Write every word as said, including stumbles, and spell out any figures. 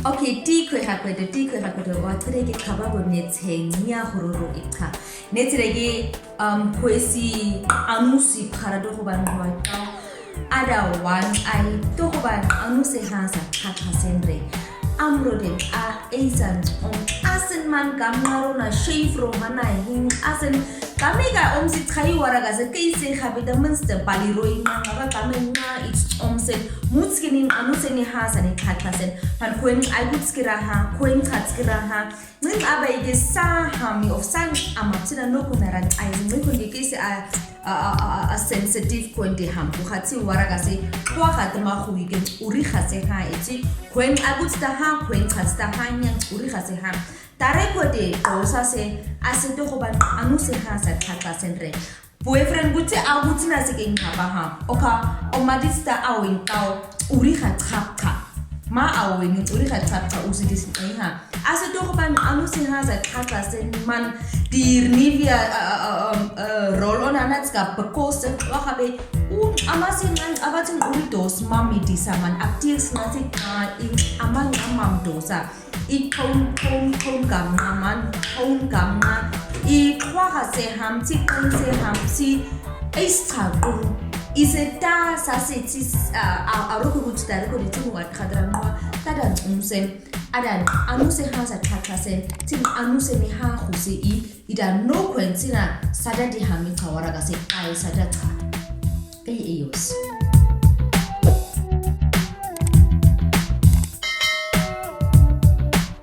Okay, tikwe hakwete, tikwe hakwete, wa tire ke kaba ko netse nya hururu ikha. Netse ke, um, kwesi anusi parado ko ban wa ka. Ada wan ai to ko ban anusi hasa kaka senre. Amro de a eisan on asen man gamaro na shave ro hana hin asen Kami ka om si trai wara ka se kei se habita minste bali roi nga nga ba kami nga it's om se mutski ni anu se ni ha sa ni kaka sen. Han kuen ai kutski ra ha, kuen katski ra ha. Nin aba ige sa hami of sa ama tina no kuna ra ai ni kun ige se a a a a sensitive kuen de ham ku hatsi wara ka se kwa hatma hu ige uri ha se ha eti kuen ai kutsta ha kuen katsta ha nya uri ha se ha. Tare ko de ko sa se a se to ko ban anu se ha sa kaka senre. Boyfriend gutsi a gutsi na se ke ngaba ha. Oka o madista a wen kao uri ha kaka. Ma a wen uri ha kaka usi dis ha. A se to ko ban anu se ha sa kaka sen man dir nivia rol on anatska because se kwa habe un ama se ngan abatin uri dos mami disa man aktir na se ka in ama ngan mam dosa. I kaun kaun kaun gamna man kaun gamna i kwa ha se ham ti kaun se ham ti. Ei sta kun i se ta sa se ti a a roko gut ta roko de tu wa kadra nwa. Tada un se ada anu se ha sa kaka se ti anu se ni ha hu se i ida no kwen tina sada di hami tawara ka se ai sada ta. Ei eyos.